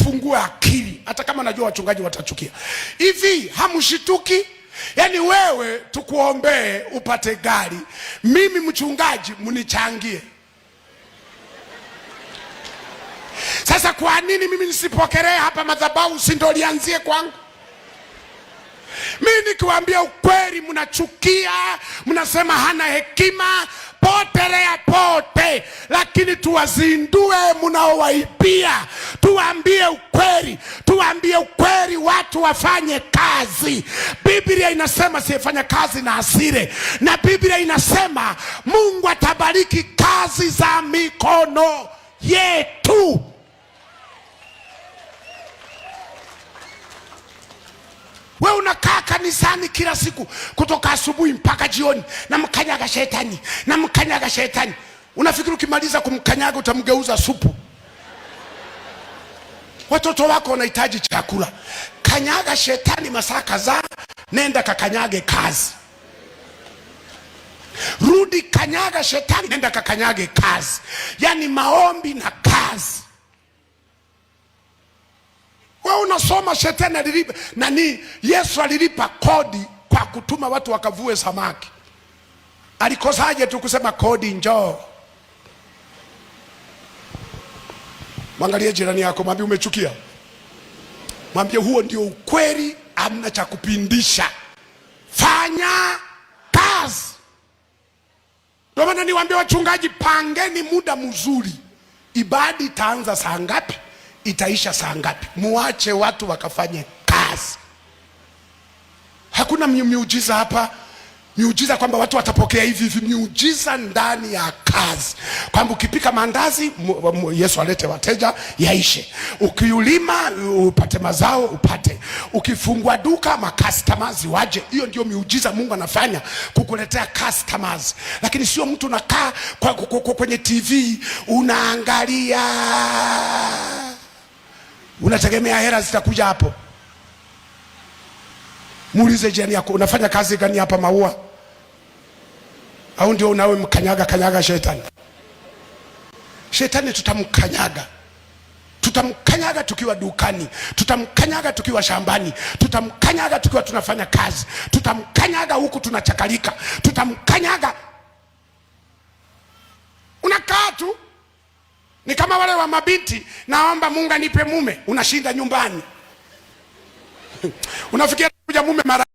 tufungue akili, hata kama najua wachungaji watachukia. Hivi hamshituki? Yaani wewe tukuombee upate gari, mimi mchungaji mnichangie. Sasa kwa nini mimi nisipokelee hapa madhabahu, si ndo lianzie kwangu? Mimi nikiwaambia ukweli mnachukia, mnasema hana hekima. Potelea pote, lakini tuwazindue mnaowaibia, tuwaambie ukweli, tuwaambie ukweli, watu wafanye kazi. Biblia inasema siyefanya kazi na asire, na Biblia inasema Mungu atabariki kazi za mikono yetu. We unakaa kanisani kila siku kutoka asubuhi mpaka jioni, namkanyaga shetani, namkanyaga shetani. Unafikiri ukimaliza kumkanyaga utamgeuza supu? Watoto wako wanahitaji chakula. Kanyaga shetani masaa kadhaa, nenda kakanyage kazi. Rudi, kanyaga shetani, nenda kakanyage kazi. Yaani maombi na kazi. We unasoma shetani alilipa nani? Yesu alilipa kodi kwa kutuma watu wakavue samaki. Alikosaje tu kusema kodi njoo? Mwangalie jirani yako, mwambie umechukia, mwambie huo ndio ukweli, amna cha kupindisha. Fanya kazi. Ndio maana niwaambie wachungaji, pangeni muda mzuri. Ibada itaanza saa ngapi? Itaisha saa ngapi? Muache watu wakafanye kazi. Hakuna miujiza hapa, miujiza kwamba watu watapokea hivi hivi. Miujiza ndani ya kazi, kwamba ukipika maandazi Yesu alete wateja yaishe, ukiulima upate mazao upate, ukifungua duka makastomers waje. Hiyo ndio miujiza Mungu anafanya kukuletea customers, lakini sio mtu unakaa kwenye TV unaangalia, unategemea hela zitakuja hapo. Muulize jirani yako, unafanya kazi gani hapa Maua? Au ndio unawe mkanyaga kanyaga shetani? Shetani tutamkanyaga, tutamkanyaga tukiwa dukani, tutamkanyaga tukiwa shambani, tutamkanyaga tukiwa tunafanya kazi, tutamkanyaga huku tunachakalika, tutamkanyaga. Unakaa tu ni kama wale wa mabinti, naomba Mungu anipe mume, unashinda nyumbani unafikia kuja mume mara